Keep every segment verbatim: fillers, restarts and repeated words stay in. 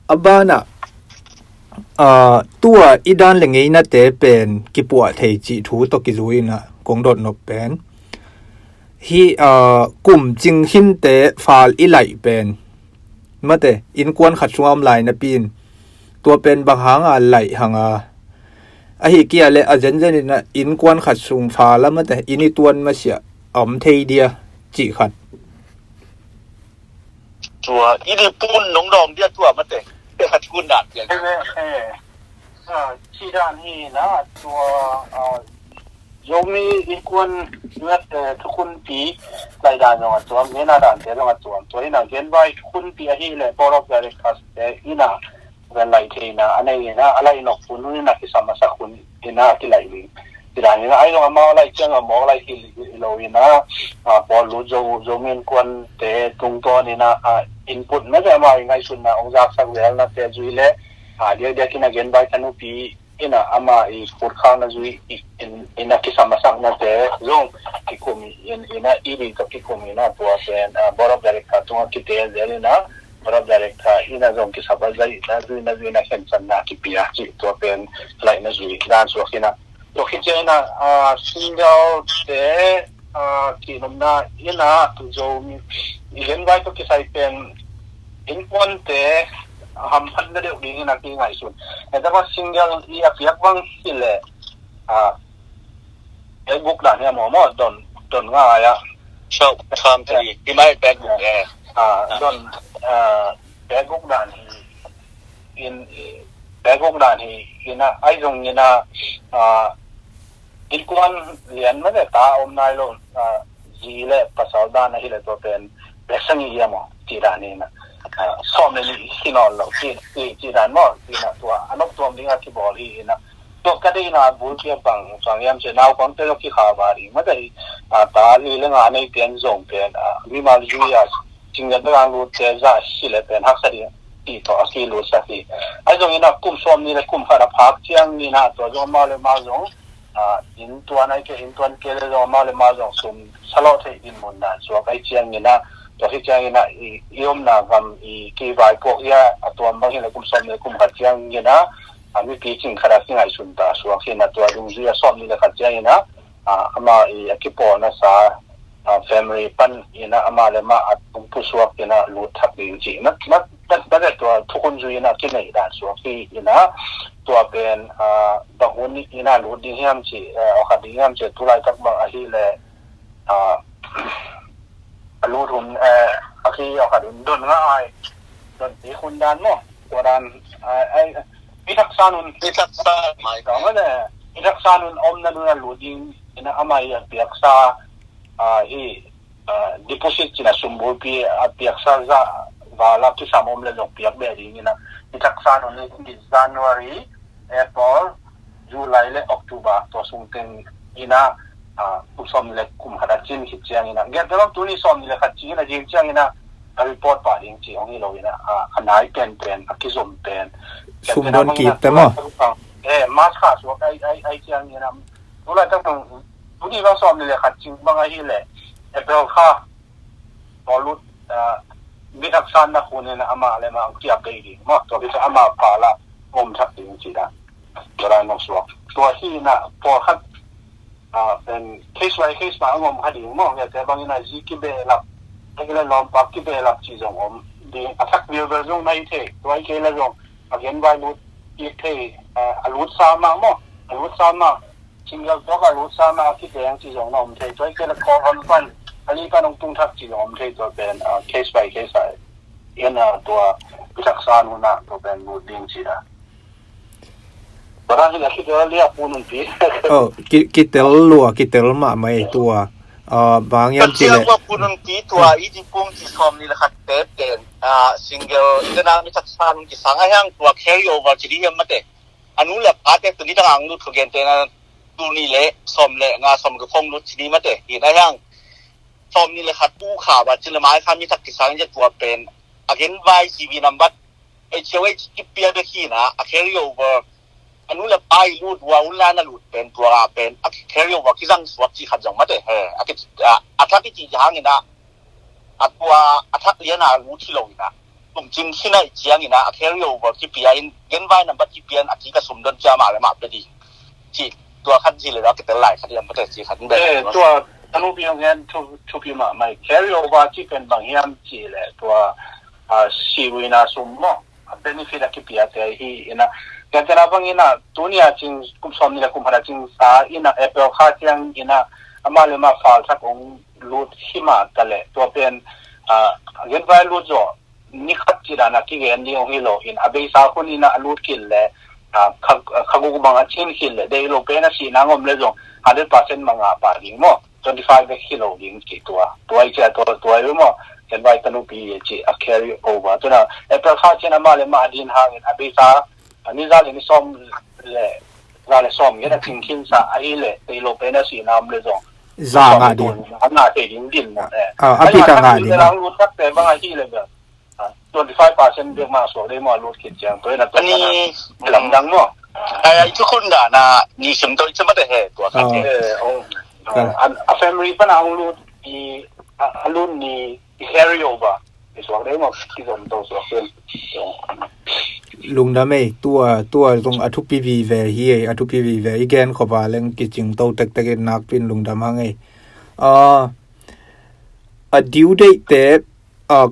A banah, ah, tua i dan le ngeina te pen kipuah thei cih thu tawh kizui inah kong dot nop pen hi, ah, kum cing khin te fal i laih pen mate, innkuan khat sungah om lai napi in tua pen bang hanga laih hanga ahi kia le a zenzen inah innkuan khat sung fal a mate, inn i tuan masiah a om thei dia cih khat. Tua i di pun nong dawng dia tua mate. Khat kun dan dia. Eh, eh, eh. Ah, ci dan hi na tua, ah, Zomi innkuan ngat, eh, thukhunpi lai dan zong a tuam, nena dan te zong a tuam. Tua hi na genvai thukhunpi ahi le Board of Directors te hi na, ven lai thei na a nei hi na, a lai nok hun hun hi na kisam a sak hun hi na a kilai ding. Ci dan hi na, ai zong amau lai ciang a mawk lai hi lo hi na, ah, pawl lut zo, Zomi innkuan te tungtawn hi na, ah, input na te amau i ngaihsutna ong zaksak zel na te zui le, ah, diakdiak hi na genvai thanupi ina ama i kutkhakna zui i, in, ina kisam a saknate zong kikum in, ina i di tawh kikum ina tua pen, ah, Board of Director tungah kite zel ina Board of Director ina zong kisam a zai na zui na zui na khensanna kipia cih tua pen laihna zui dan suak ina. Tua khit ciang ina, ah, single te, ah, kinumna ina Zomi i genvai tawh kisai pen innkuante hamphatna deuh dingin a ki ngaihsun. Enta bang single i a piak bang hi le, ah, pek guk dan hi a maw maw, don, don nga ai a. So, kam three, i mai pek guk, eh. Ah, don, ah, pek guk dan hi, in, pek guk dan hi, ina, ai zong ina, ah, innkuan lian mah le ta om nai lo, ah, zi le pasal dan ahi le tua pen pek sagih hi a maw, ci dan hi na. Ah, sawm le li hi nawn lo, ci, ci, ci dan maw, ci na tua, a nop tuam ding a kibawl hi ina. Tua ka deihna bulpi a bang, bang hiam ci, naupangte zong kikha va ding, mah dei, ah, ta li le nga nei pian zong pen, ah, mimal zui a, cinggan bek ang lutte zah hi le pen haksa ding, ti tawh a kilut sak hi. Ai zong ina kum sawm ni le kum khat a phak ciang ina tua zong amau le amau zong, ah, inntuan ai ke, inntuan ke le zong amau le amau zong sum salawh thei in mun dan suak ai ciang ina, tua hi ciang ina i, i omna gam i kivaipuak ia a tuam bang hi le kum sawm ni le kum khat ciang ina, ah, mipi cing khat a kingaihsun ta suak hi na tua dungzui a sawm ni le khat ciang ina, ah, ama i a kipawlna sa, ah, family pan ina ama le ama a tung pusuak ina lut thak ding ci na, na, na, na tua thukhun zui ina kinei dan suak hi ina tua pen, ah, bang hun ina lut ding hiam ci, eh, awkhat ding hiam ci tulai tak bang ahi le, ah, a lut hun, eh, a ki awkhat hun don nga ai, don ti hun dan maw, tua dan, ah, ai, i thaksan hun, i thaksan mai ka ma le, i thaksan hun om na dun a lut ding ina ama i a piaksa, ah, hi, ah, deposit cina sumbulpi a piaksa za vala kisam om le zong piak be ding ina i thaksan hun hi January, April, July le October tua sung teng ina, ah, kum sawm ni le kum khat a cin khit ciang ina. Genteh bang tuni sawm ni le khat cin a zing ciang ina a report pah ding ci hong hi lo ina, ah, a nai penpen, a kizom pen. Sum don kip te maw? Eh, March kha suak ai, ai, ai ciang ina. Tulai tak bang, tuni bang sawm ni le khat cin bang ahi le April kha. Tua lut, ah, mi thaksanna hun ina ama le ama ang kiap dei ding maw, tua kita ama pala om thak ding ci dan. Tua dan nong suak. Tua hi ina pawlkhat, ah, pen case by case ma ang om kha ding maw, nge te bang ina zi kibe lap, ai kei le lawmpa kibe lap ci zong om ding. A thak bilbel zong nai thei. Tua ai kei le zong a genvai lut kik thei, ah, a lut sa ma maw, a lut sa ma. Single tawk a lut sa ma a kiteng ci zong na om thei. Tua i kei le kawlhon pan, a li pan hong tung thak ci zong om thei tua pen, ah, case by case a. Ian, ah, tua pitak sa nuna tua pen lut ding ci da. Tua dan hi le kitel lia pu nunpi. Oh, ki, kitel lua, kitel mahmah ei tua. Ah, bang hiam ci le. Ka ciang ua pu nunpi tua i di pung ci sawm ni le khat te pen, ah, single, i dana mi tak sa nun ki sang a hiang tua carry over ci di hiam mate. A nu le a pa te tuni dang ang lut ko gen te na tuni le sawm le nga sawm ka khong lut ci ni mate. Hi na hiang sawm ni le khat u kha ba ci le mai kha mi tak ki sang je tua pen. A gen vai ci vi nambat. Ei ciau ei ci pia be hi na a carry over. A nu le pa i lut ua u la na lut pen tua pen a carry over ki zang suak ci khat zong mate. He, a ki, a, a thak i ci hang ina. A tua a thak lian a lut hi lo ina. lungcing khin ahih ciangin ah a carry over kipia in genvai nambat kipia in a kik a sum don cia mah le mah pe ding. Cih tua khat hi le dah kitel lai khat hiam pate cih khat in bel. Eh, tua tanu piang hian thu, thupi mahmah hi. Carry over cih pen bang hiam cih le tua, ah, siruina sum maw? A benefit a kipiate hi ina. Gentena bangina tunia cing kum sawm ni le kum hada cing sa ina April kha ciang ina ama le ma fal thak ong lut hima ta le tua pen, ah, genvai lut zo ni khat ci dana kigen ding ong hi lo in a beisa hun ina a lut khin le, ah, kha, kha guk bang a chin khin le dei lo pen a si nang om le zong hundred percent manga pa ding maw? Twenty five bek hi lo ding ci tua. Tua i cia tua, tua i maw? Ken vai tanu pi ci a carry over. Tuna April kha cin ama le ma a din hangin a beisa a ni za le ni sawm le za le sawm ngen a cing khin sa a hi le tei lo pen a si nam le zong. Za nga ding. A nga tei ding din mo ne. A pi ka nga ding. Lang lu tak te bang a hi le bel. Twenty five percent bek ma suak dei maw a lut khin ciang. Tua i na tua. Ani lamdang maw? Ai, ai, thukhun dana ni sim to i cima te he tua khat he. Eh, oh. Kal. An, a family pana ang lut i, a, a lut ni i carry over. I suak dei maw, i zom to suak dei. Lungdam ei, tua, tua zong a thupi vive hi ei, a thupi vive. I gen khop a leng kicing to tektek in nakpin lungdam hang ei. Ah, a due date te, ah,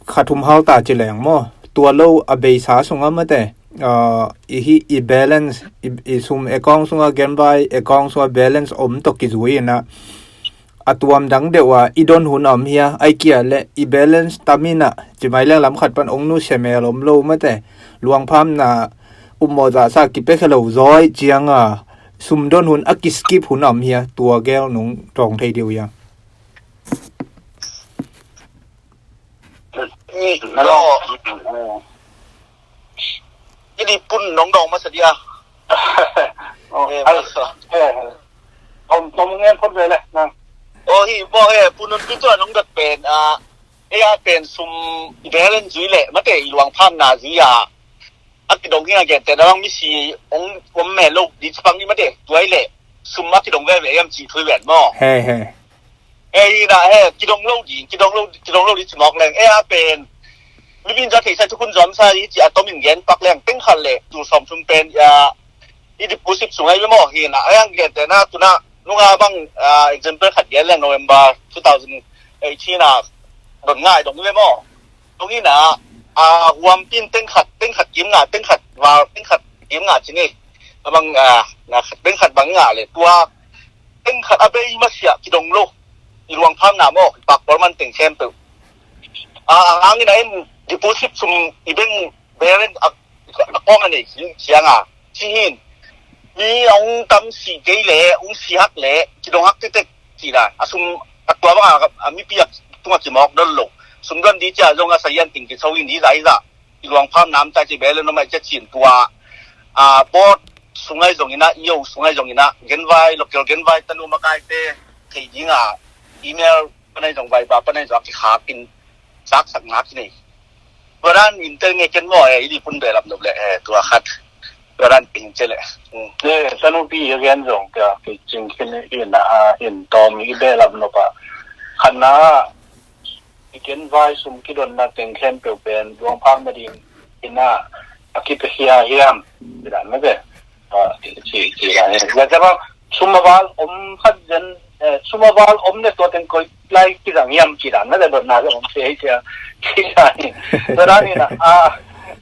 kha thum hal ta ci leng maw? Tua lo a beisa sunga mate, ah, i hi i balance, i, i sum account sunga genvai account sunga balance om tawh kizui ina. A tuam dang deuh a i don hun a om hia, ai kia le i balance tam ina, ci mai leng lam khat pan ong nusia mel om lo mate. Luangphamna um mawh zahsa kipia khe lo zawi cianga sum don hun a kiskip hun a om hia, tua gel nung tawng thei diu hia. Hello. Ini pun nong dong masa dia. Oh, eh, al-, masa. Eh, om, om ngen phot ve le, nang. Oh, hi, bo, eh, pun nun pitu nong dot pen, ah, eh, a pen sum i belen zui le, mate i luang pham na zui a. A kidong hi a gen te na bang misi ong om me lo di chapang ni mate, tuai le. Sum a kidong ve ve em ci thui ven mo. He, he. E ina he, kidong lo di, kidong lo, kidong lo di ci mawk leng. E a pen mi bin za thei sa thukhun zom sa i ci a tom in gen pak leng. Teng khat le, tu som sum pen, ya, i deposit sung ai maw hi na. A yang gen te na, tuna, nunga bang, ah, example khat gen leng November two thousand eighteen a, don ngai dong le maw. Tung ina, ah, huam pin teng khat, teng khat kim nga, teng khat val, teng khat kim nga ci ni. Abang, ah, na, teng khat bang nga le, tua, teng khat a bei masiah kidong lo. I luang pham na maw, i pak pol man teng sem tu. Ah, ang ina in deposit sum i beng beren a, a kong a nei siang a. Ci hin. Mi ong tam si kei le, ong si hak le, kidong hak tek tek ci na. A sum a tua bang a, a mipi a tunga kimawk dol lo. Sum don di cia zong a sayan ting ki so in di zai za. I luang pham nam ta ci belen no mai cia cin tua. A bot sungai zong ina, iyo sungai zong ina. Genvai, local genvai, tanu makai te, thei ding a. Email, panai zong vai ba, panai zong a ki khak in. Sak sak nak nei. Tua dan in tel nge ken maw, eh, i di pun behlap nop le, eh, tua khat. Tua dan in tel le. Hmm. Eh, tanu pi again zong ka, ki cing khin in, ah, in tom i behlap nop a. Khan na, i ken vai sum kidon na teng khen peu pen, duang pham na ding, ina, a ki pe hia hiam, bidan ma be. Ah, ci, ci, ci, ah, eh, ya, ya, bang, sum a val om khat zen, eh, sum a val om le tua teng koi lai kizang hiam ci dan na le dot na le om se hei cia, ci dan hi. Tua dan hi na, ah,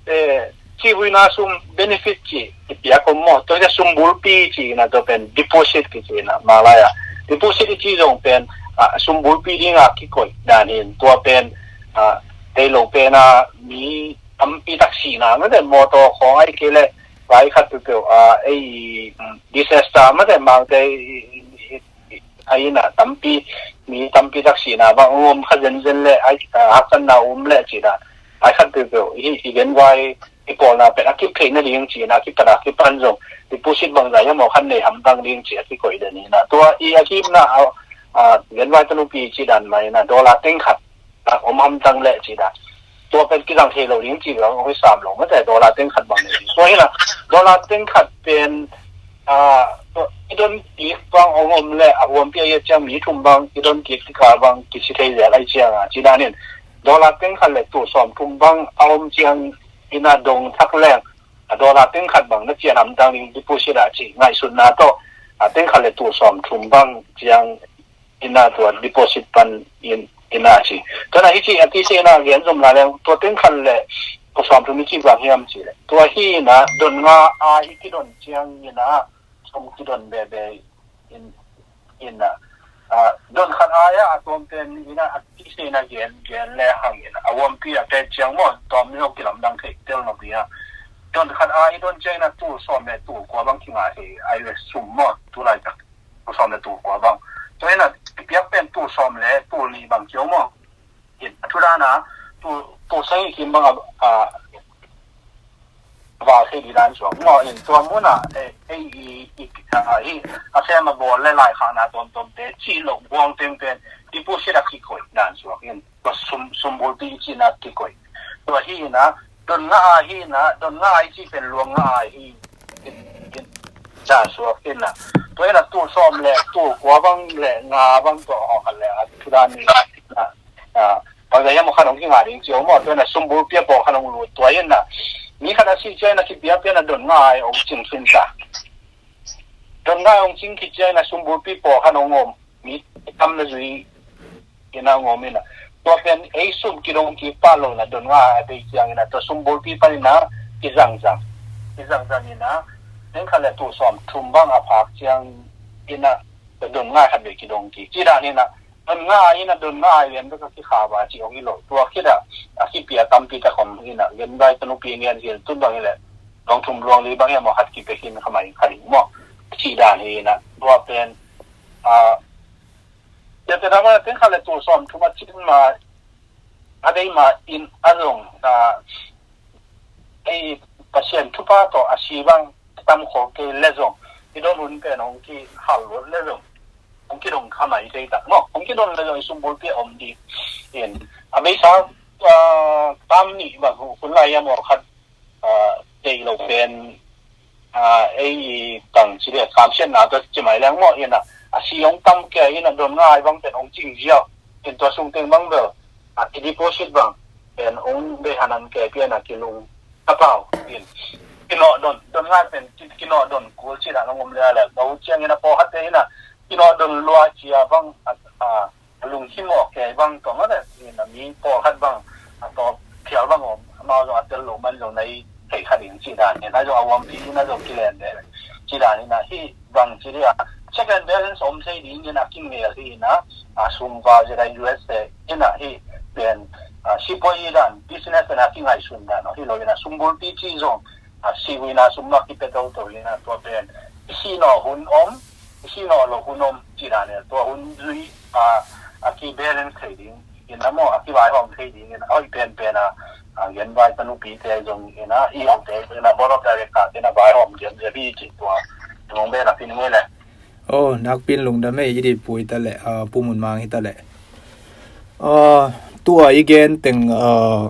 eh, ci hui na sum benefit ci, i piak om maw, tua cia sum bulpi ci na tua pen deposit ki ci na, ma lai a. Deposit i ci zong pen, ah, sum bulpi ding a kikoi dan hin, tua pen, ah, tei lo pen a mi tampi tak si na, na le motor khong ai ke le, vai khat peuhpeuh, ah, ei, mm, disaster mate mangte, i, i, i, a ina tampi, mi tampi tak sihna bang um kha zenzen le, ai, ah, haksanna um le cih dan. Ai khat peuhpeuh, i, i genvai, i pawlna pen a kip theihna ding cihna, a kipan a kipan zong, deposit bang zai hiam aw khan nei hamtang ding cih a kikoih den hi na. Tua i a kipna, ah, ah, genvai tanupi cih dan mah hi na, dollar teng khat, ah, om hamtang le cih dan. Tua pen kizang thei lo ding cih bang hoi sam lo mate, dollar teng khat bang nei ding. Tua hi na, dollar teng khat pen, ah, i don kik bang ong om le, a huampi a i a ciang mi thum bang, i don kik tikal bang, kisi thei zel ai ciang a, cih dan in, dollar teng khat le tul sawm thum bang a om ciang in a dong thak leng, a dollar teng khat bang na cian hamtang ding deposit ah ci ngaihsutna tawh, a teng khat le tul sawm thum bang ciang in a tua deposit pan in, in a ci. Tua na hi ci a ti se na gen zom la leng tua teng khat le tul sawm thum i ci bang hiam ci le. Tua hi na don nga a i kidon ciang in a sum kidon bebe in, in a, a, don khat ai a, a tuam pen in a, a ti se na gen, gen le hang in a, a wampi a pen ciang maw, tuam ni kilam dang thei tel no pi a. Don khat ai don ciang in a tul sawm le tul kua bang kinga thei, ai le sum maw, tu lai tak. Tul sawm le tul kua bang. Tua in a, piak pen tul sawm le tul ni bang kiau maw. In, a thu dan a, tul, tul sang i kim bang a, a, val thei di dan suak. Maw in tua mun a, e, e, i, i, a, i, a sem a bawl le laikhakna tuamtuam te, ci lo buang teng pen, deposit a kikoih dan suak in, tua sum, sumbulpi i cina kikoih. Tua hi in a, don nga a hi in a, don nga a i ci pen luang nga a hi in, in, dan suak in a. Tua in a tul sawm le, tul kua bang le, nga bang tua hawk a le, a thu dan ni, a, a, bang zai hiam khan hong kinga ding ci om aw, tua in a sumbulpi a pawl khan hong lut tua in a. Mi khat a si cia in a kipia pia in a don nga a hong cing sin ta. Don nga a hong cing ki cia in a sumbulpi pawl khan hong om. Mi tam na zui in a hong om in a. Tua pen ei sum kidong ki pa lo na don nga a bei ciang in a tua sumbulpi pan in a kizangzang. Kizangzang in a. Neng khat le tul sawm thum bang a phak ciang in a don nga khat bei kidong ki. Ci dan in a. Don nga in a don nga lian bek a kikha ba ci ong i lo. Tua khit a, a kipia tampi tak om in a. Gen bai tanu pi ngen hil tun bang i le. Dong thum luang li bang i a maw khat kipia hin khamai khat i maw. Ci dan hi in a. Tua pen, a, tia te dama ten khat le tul sawm thum a cin ma, a dei ma in a zong, a, ei Pasian thupha tawh a si bang tam khol kei le zong, i don hun pen hong ki hal luat le zong, hong ki dong kha mai thei tak maw, hong ki don le zong i sumbulpi a om di. In, a beisa, ah, tam nih bang hun lai a maw khat, ah, tei lo pen, ah, ei i tang ci le kamsiatna tawh ci mai leng maw, in a, a si hong tam kei in a don ngai bang pen hong cing ziau. In tua sung teng bang bel, a, i deposit bang pen ong bei hanan ke pian a kilung a pau in. Kinawh don, don ngai pen ki, kinawh don kul ci dan ong om le a le. Ba u ciang in a pawlkhat te in a kinawh don lua cia bang a, a, a lung himawh ke bang tong a le in a mi pawlkhat bang a tawp phial bang om. Amau zong a tel lo man zong na i thei kha ding ci dan in a zong a uampi in a zong kilen le ci dan in a hi bang ci dia. Check and balance om thei ding in a kingel hi in a, a sum val zia da U S A in a hi pen, a, sipuai dan business in a kingaihsun dan hi lo in a sumbulpi ci zong, a, si hui na sum a kipia toto in a tua pen i si naw hun om, i si naw lo hun om ci dan in a tua hun zui, a, a ki balance thei ding in a maw, a kivaihawm thei ding in a hoih penpen a, a, genvai tanupite zong in a, i lote in a, board of director in a vaihawm gen zia bi ci tua. Nong ben a pin ngei le. Oh, nakpin lungdam ei, i dit pu hi ta le, a, pu mun mang hi ta le. A, tua i gen teng, a,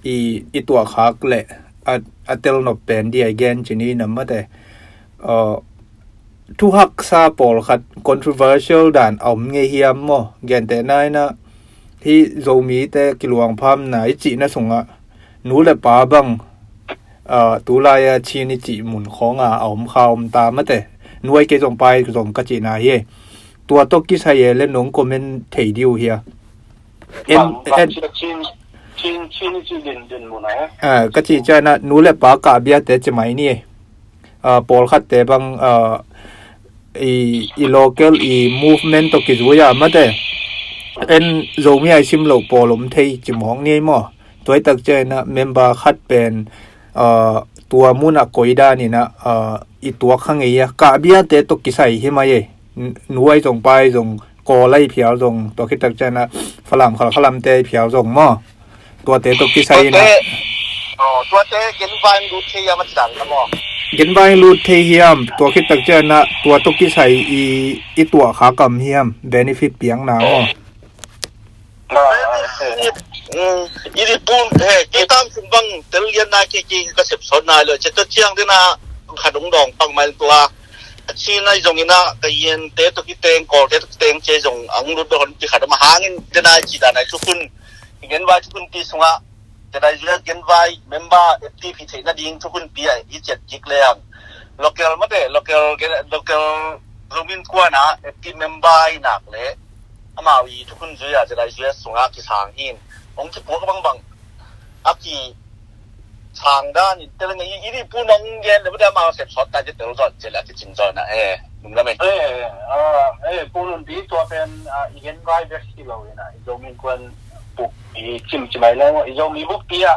i, i tuah khak le, a, a tel nop pen di a i gen ci ni nam mate. A, thu haksa pawlkhat controversial dan a om ngei hiam maw? Gentehna in a, hih Zomite kiluang phamna i cihna sungah nu le pa bang, a, tulai a Chin i cih mun khawng a, a om kha om ta mate. Nu ai kei zong pai zong ka cihna hi. Tua tawh kisai e le nong comment thei di uh hia? En, en, Chin, Chin, Chin i cih din, din mun a, eh? A, ka cih ciangin a nu le pa kah biate ci mai ni. A, pawlkhatte bang, a, i, i local, i movement tawh kizui a mate. En Zomi a i sim loh pawl om thei ci mawk ni ei maw? Tua i tak ciangin a member khat pen, a, tua mun a koi dan in a, a, i tuak kha ngei a. Kah biate tawh kisai hi mai ei. N-, nu ai zong pa ai zong Kawl ai phial zong, tua khit tak ciangin a Falam Khalkha lamte ai phial zong maw? Tuate tawh kisai in a. Tuate, oh, tuate genvai lut thei hiam a ci dan ka maw? Genvai lut thei hiam, tua khit tak ciangin a tua tawh kisai i, i tuah kha kam hiam, benefit piakna maw? Ah, eh. Mm, i di pun, eh, kei tam sung bang tel lian na kei, kei ka sep sawt nai lo, ci ta ciang dena khat ong dawng pang mai tua. A Chin ai zong in a, Kayente tawh kiteng, Kawlte tawh kiteng ci zong ang lut hon ci khat om a hangin dena ci dan ai sukun. i genvai thukhunpi sungah ZIUS genvai member active hi theih nading thukhunpi ah i ciat kik leng, local mate, local gen-, local Zomi Innkuan ah active member i nak leh amau i thukhun zui ah ZIUS sungah kisang hi in, hong kipuak bangbang a ki sang dan in teleng i, i ri pu nong gen le bada ma sep sawt ta je tel zot je la ki cin zot na e nung la me. Eh, ah, eh, pu nun pi tua pen, ah, i gen vai bek hi lo ina, i Zomi Innkuan buk i cim cim ai lo, i Zomi buk pi a.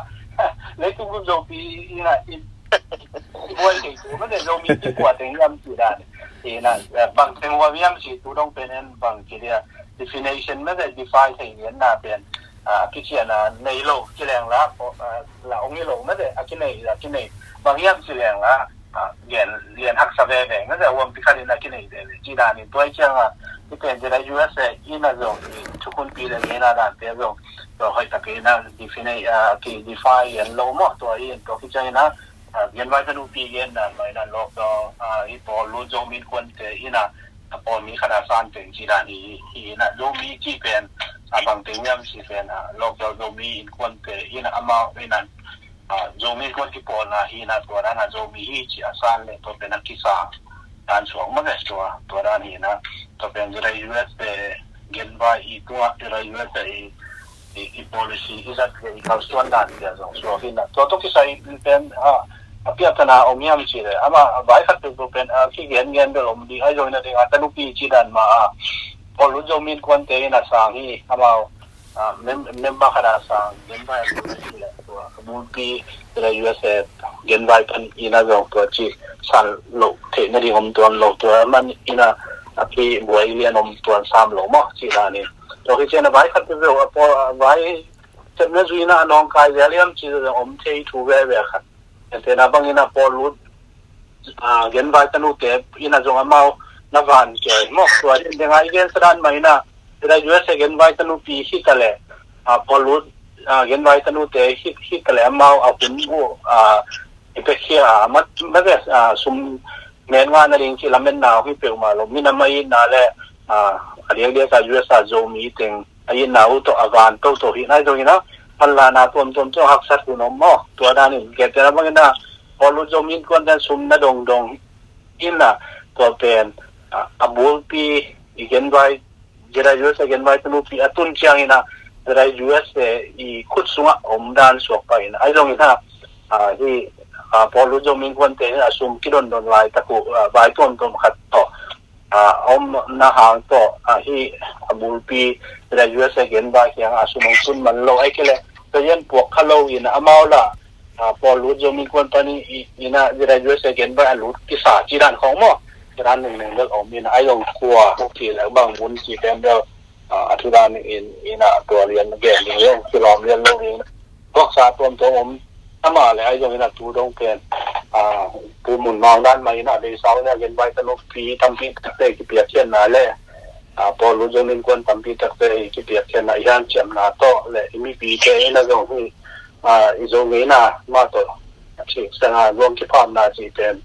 Leitung buk Zomi ina, i, i buai kei tu ma de Zomi pi kua teng yam ci dan. Ina, eh, bang teng wa yam ci tu dong pen en bang ci dia. Definition ma de define thei ni na pen. Ah, kician a nei lo, kileng la, o, ah, la ong i lo, mate, a kinei, a kinei. Bang hiam kileng la, ah, gen, lian haksa veve, mate, huampi khat in a kinei veve. Ci dan in tua i ciang a, i pen ZIUS in a zong, i thukhunpi le gen a dan te zong, tua hoih tak in a define, ah, ki define en lo maw, tua in, tua kiciang in a, ah, genvai thanupi gen dan, mai dan lok, tua, ah, i pawl lut Zomi Innkuan te in a, a pawl mi khat a san teng ci dan hi, hi in a Zomi ci pen, a bang teng hiam ci pen, a local Zomi Innkuan te in a amau in a, a Zomi Innkuan kipawlna hi in a tua dan a Zomi hi ci a san le tua pen a kisa dan suak ma ve tua, tua dan hi in a tua pen ZIUS te genvai i tua ZIUS te i i, i policy i zat ve i kalsuan dan tia zong suak hi na. Tua tawh kisai pen, a, a piak thana om hiam ci le. Ama vai khat peuhpeuh pen, a, kigen gen bel om ding, a zong na ding, a tanupi ci dan ma, a. Pawl lut Zomi Innkuan te in a sang hi, amau, a, mem-, member khat a sang, member a lut hi le. Tua, a bulpi, ZIUS genvai pan in a zong tua ci san lo, theih na ding om tuan lo, tua man in a, a pi buai lian om tuan sam lo maw, ci dan in. Tua hi cian a vai khat peuhpeuh, a pawl, a vai sepna zuina a nawngkai zel hiam ci zong om thei thu veve khat. Ente na bangin a pawl lut, a, genvai tanute in a zong amau na van kei maw. Tua din deng a i gen sadan ma in a, ZIUS genvai tanupi hi ta le, a, pawl lut, a, genvai tanute hi, hi ta le amau a hun uh, a, i pek hi a, mat, mat, a, sum men nga na ding ci lamen na hi peuhmah lo. Min a mai na le, a, a diak diak a US a Zomi teng a itna uh tawh a van toto hi nai zong in a, panlana tuamtuam tawh haksat hun om maw. Tua dan in, kei pen a bangin a, pawl lut Zomi Innkuan ten sum na dongdong in a, tua pen, a, a bulpi i genvai, ZIUS a genvai tanupi a tun ciang in a, ZIUS i khut sungah om dan suak pah in a, ai zong in a, a, hi, a, pawl lut Zomi Innkuan te in a sum kidondon laitak uh, a, vai tuamtuam khat tawh, a, om na hang tawh, a, hi a bulpi, ZIUS a genvai kiang a sum hong tun man lo, ai kei le, tua yan puak kha lo in amau la, a, pawl lut Zomi Innkuan pan i, i, in a, ZIUS a genvai a lut kisa ci dan khong maw, ci dan neng neng bel om in a, ai zong khua, ci le bang mun ci pen bel, a, a thu dan in, in a tua lian gen ding zong, kilawm lian lo ding. Voksa tuamtuam om, ama le ai zong in a tu dong pen, a, Pu Mun Mang dan ma in a deisau le genvai tanupi tampi takte kipiakkhiatna le, a, pawl lut Zomi Innkuan tampi takte kipiakkhiatna i hanciamna tawh le i mipite in a zong hi, a, i Zomi in a mah tawh a thik sanga luang kiphapna ci pen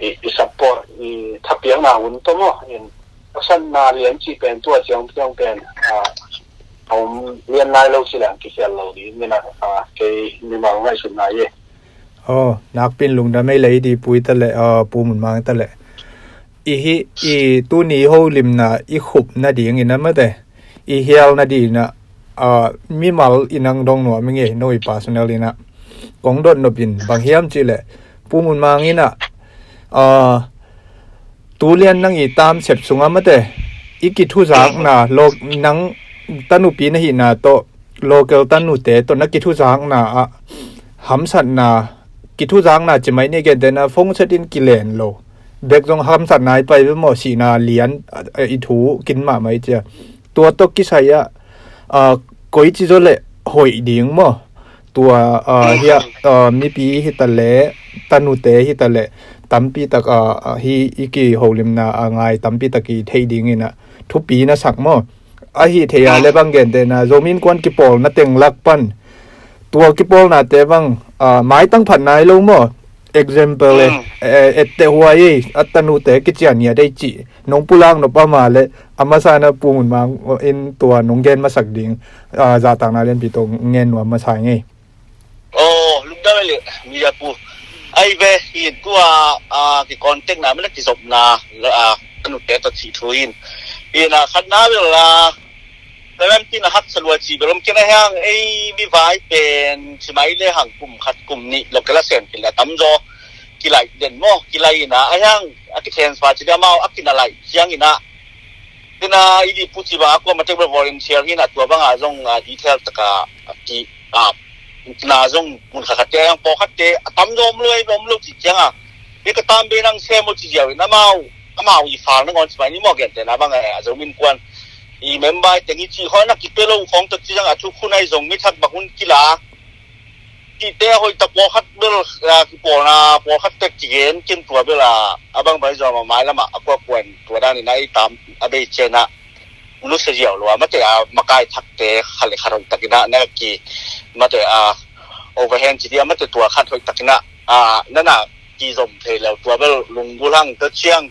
i, i support, i thapiakna hun tawh maw, in pasal na lian ci pen tua ciang ciang pen, a, a om lian lai lo ci lang kikhial lo ding in a, a, kei mimal ngaihsutna hi. Aw, nakpi in lungdam ei le i dipui ta le, a, Pu Mun Mang ta le. I hi, i tuni holimna i khup nading in a mate, i hial nading in a, a, mimal in ang dong nuam i ngei no i personal in a. Kong dot nop in bang hiam ci le, Pu Mun Mang in a, a, tu lian nang i tamsep sungah mate, i kithuzakna, lo, nang tanupi na hihna tawh, local tanute tawh na kithuzakna ah, hamsatna, kithuzakna ci mai ni, gentehna phone set in kilen lo. Bek zong hamsatna i pai ve maw, sihna lian, a, a, i thu kin mahmah i cia. Tua tawh kisai ah, a, koici zaw le hoih ding maw. Tua, a, hia, a, mipi hi ta le, tanute hi ta le, tampi tak, a, a, hi i kiholimna a ngai tampi tak i theih ding in a thupi na sak maw. Ahi thei a le bang gentehna, Zomi Innkuan kipawlna teng lak pan. Tua kipawlnate bang, a, maitang phat nai lo maw. example e, etteh huai ei, a tanute kician ngiat ei cih nong pulak nop a mah le, a masa na Pu Mun Mang in tua nong gen masak ding zahtakna lianpi tawh ngen nuam masa ngei. Aw, lungdam e le, Media Pu. Ai ve, hi tua ki contact na mena kizopna tanute tawh cih thu in, hi na khatna bel a Lampi na haksa lua ci bel om kei na hiang, ei mi vai pen ci mai le hang kum khat kum nih lo kei la sem kei la tamzaw kilai den maw, kilai ina a hiang a ki transfer ci dia mau a kina lai ciang ina. Tina i di pu ci ba a kua matek bel volunteer hi na tua banga zong detail taka ki na zong mun khat khat te a hiang pawl khat te a tamzaw om lo ei om lo ci ciang a. Ei ka tam be nang sem o ci ziau ina mau amau i fal na ngon ci mai ni maw gen te na bang a Zomi Innkuan i member teng i cih khawng na kipia lo khawng tawh ci zang a thu khun ai zong mi thak bang hun kila. Cihte a hoih tak pawlkhat bel kipawlna pawlkhat tek kigen kin tua bel a bang bai zong a mai lamah a kuakuan tua danin a ei tam a bei cian a nusia ziau lo a mate a makai thakte khat le khat hoih takin a na ki mate a overhand ci dia mate tua khat hoih takin a nana kizom thei lo tua bel lunggulh hang ta ciang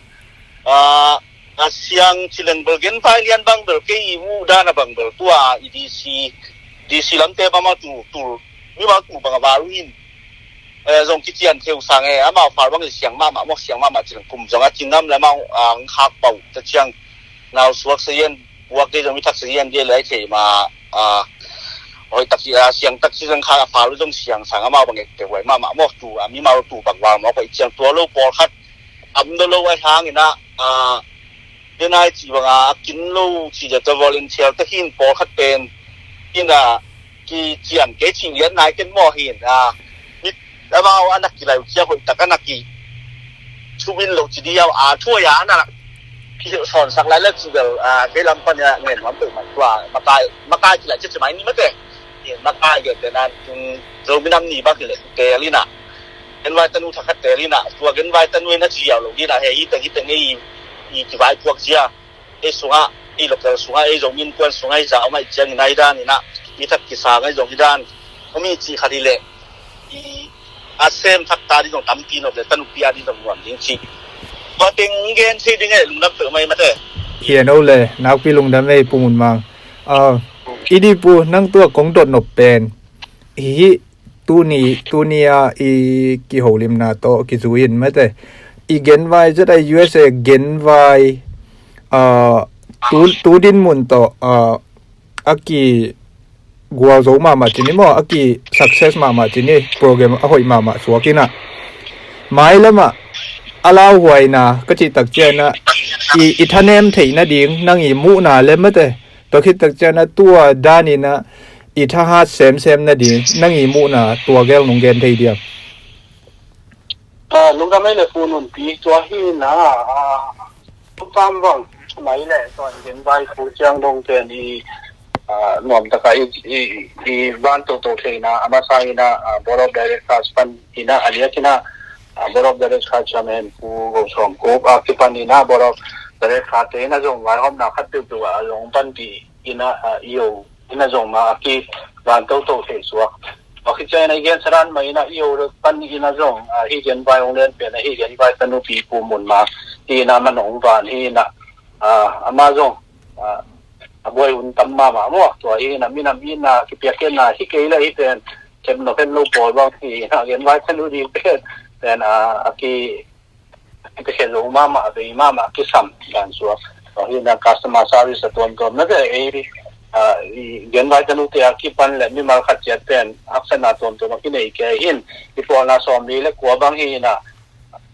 a a siang cileng bel genvai lian bang bel kei i muh dan a bang bel tua i DC DC lamte bang ma tu tu mi ma tu bang a val uh in zong kician theu sang e amau fal bang i siang mahmah maw siang mahmah cileng kum zong a cingam le amau ang khak pau ta ciang nau suak sa yen buak de zong mi thak sa yen de lai thei ma a hoi tak a siang tak ci zong khak a fal zong siang sang amau bang e te huai mahmah maw tu a mi mau tu bang val maw koi ciang tua lo pawlkhat am do lo a hang ina a denai ci banga a kin lo ci dia ta volunteer ta hin pawlkhat pen ina ki cian ke ci lian nai ken maw hin a mit amau a nak kilai cia hoih tak a nak ki thumin lo ci dia a thuai a na ki son sak lai la ci bel a ke lam pan ya ngen lam pe mai tua makai makai ci lai ci ci mai ni mate. Makai ge te nan tung zo minam ni bak le te lina. Genvai tanu thakhat te lina tua genvai tanu ina ci yau lo lina he i te i te ngei i kivai puak zia. Ei sunga ei local sunga ei Zomi Innkuan sunga ei za omai ciang ina i dan ina i thak kisa ngai zong i dan. Omi ci khat i le i a sem thak ta di zong tampi nop le tanu pia di zong nuam ding ci. Tua teng gen thei ding e lungdam pe mai mate. Hian o le nakpi lungdam ei Pu Mun Mang. I di pu nang tua kong dot nop pen hi hi tuni tuni a i kiholimna tawh kizui in mate i genvai zet a U S A genvai tu din mun tawh a ki gual zo mahmah cini maw a ki success mahmah cini program a hoih mahmah suak ina mai lamah a lauhuaina ka cih tak ciana i thanem theih nading nang i muhna le mate Tua khit tak ciana tua danina i thahat semsem nading nang i muhna tua gel nong gen thei diam? Lungdam ei le pu nunpi tua hina tua pam vang mai le tua in gen vai pu ciang dong ten i nuam taka i van toto theina a masa ina board of directors pan ina a liak ina board of directors chairman pu go som kup a kipan ina board of directors te ina zong vai hom na khat piu piu a zong pan pi ina i o ina zong ma a ki van toto thei suak. Wa khit ciang ina i gen saran ma ina i o pan ina zong hi gen vai ong len pen hi gen vai tanu pi pu mun ma hi ina man ong van hi ina ama zong a buai hun tam mama maw tua hi ina minam ina kipiak ina hi kei la hi pen khem no khem lo pawl bang hi ina gen vai tanu di pen pen a ki Ite khe zo mama a vei mama a kisam dan suak. Hi na customer service a tuamtuam na te ei gen vai tanu te a kipan le mimal khat ciat pen haksatna tuamtuam a kinei ke hin i pawlna sawm li le kua bang hi na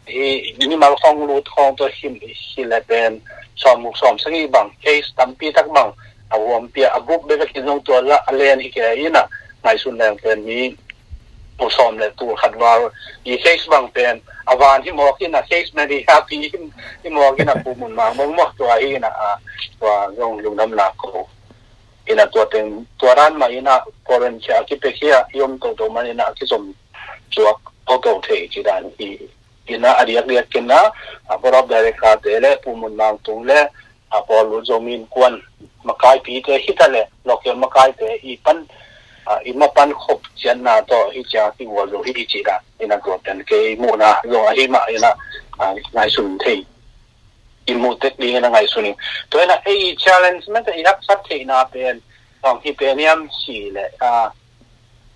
hi mimal khong lut khong to hin hi le pen sawm guk sawm sagi bang case tampi tak bang a huampia a group bek a kinong tua la a len hi ke hi na ngaisun leng pen mi tul sawm le tul khat val i case bang pen a van hi mawk in a case na di happy hi mawk in a pu mun mang mong mawk tua hi in a tua zong lungdam nak ko in a tua teng tua ran ma in a foreign chia ki pe kia i om to to man in a ki som chuak to to thei ci dan hi in a a diak diak kin a a board of director te le pu mun mang tung le a pawl lu zo min kuan makai pi te hi ta le local makai te i pan ah, i mapan khop ciatna tawh hih ciang kigual zo hi i cih dan in a tua pen kei muhna zong ahi mah in a, ah, ngaihsun thei, i muh tek ding in a ngaihsun ing. Tua in a ei i challenge mate i haksat theihna pen bang hi pen hiam cih leh, ah,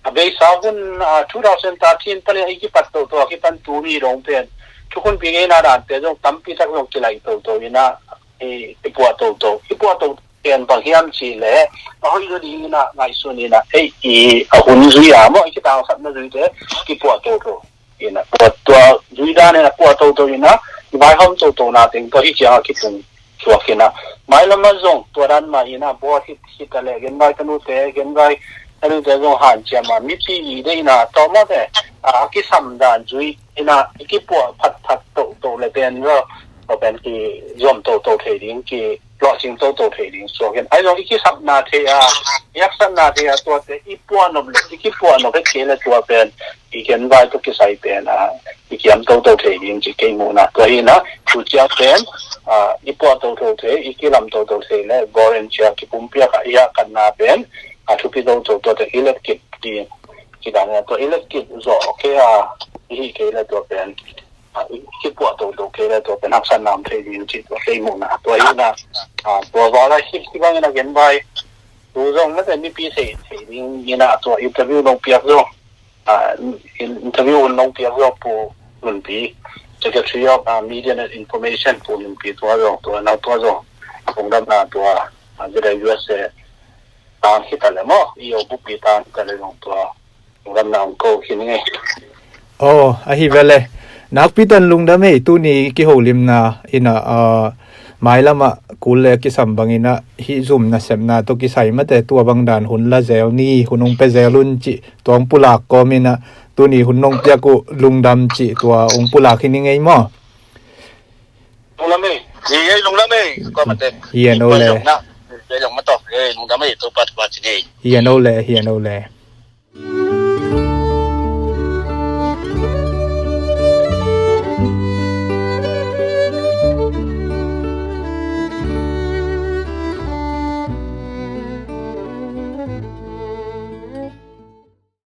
a beisa hun, ah, two thousand thirteen panin a i kipat toto a kipan tuni dong pen thukhunpi ngeina dante zong tampi tak zong kilaih toto in a, i, i puah toto, i puah toto pen bang hiam cih leh a hoih zaw ding in a ngaihsun in a ei i a hun zui a maw i kitangsapna zuite kipuah toto in a tua, tua zui dan in a puah toto in a i vaihawm toto na teng tua hih ciang a kitung suak in a mailam a zong tua dan mah in a bawt hit hit a leh genvai tanute genvai tanute zong hanciam a mipi i deih in a tawmate a kisam dan zui in a i kipuah phatphat toto le pen zaw tua pen ki zuam toto thei ding ki lawhcing toto thei ding suak in a zong i kisapna thei a i haksatna thei a tuate i puah nop le i kipuah nop het kei le tua pen i genvai tawh kisai pen a i kiam toto thei ding ci kei muhna tua hi in a tu ciang pen a i puah toto thei i kilam toto thei le volunteer kipumpiak a i haksatna pen a thupi toto tuate i let kip ding ci dan in a tua i let kip zawh kei a i hih kei le tua pen a i kipuah toto kei le tua pen haksatna om thei ding ci tua kei muhna tua hi in a a tua val a hih hih bang in a genvai tu zong mate mipi thei thei ding in a tua interview nong piak zong a in- interview un nong piak zong Pu Nunpi Secretary of, ah, Media and Information Pu Nunpi tua zong tua nau tua zong a pungdamna tua a zida U S A tang hita le maw i o bupi tang hita le zong tua lungdamna ang ko khin ngei. Aw, ahi vele. Nakpi tan lungdam ei tuni kiholimna in a, ah, mailam ah kul le kisam bang in a hih zum nasepna tawh kisai mate tua bang dan hun la zel ni hun hong pia zel un cih tua hong pulak kawm in a tuni hun nong piak uh lungdam cih tua hong pulak hi ni ngei maw? Lungdam ei. Hi ei lungdam ei. Kua mate. Hi en o le. Lungdam ei. Topa topa ci ngei. Hi en o le, hi en o le.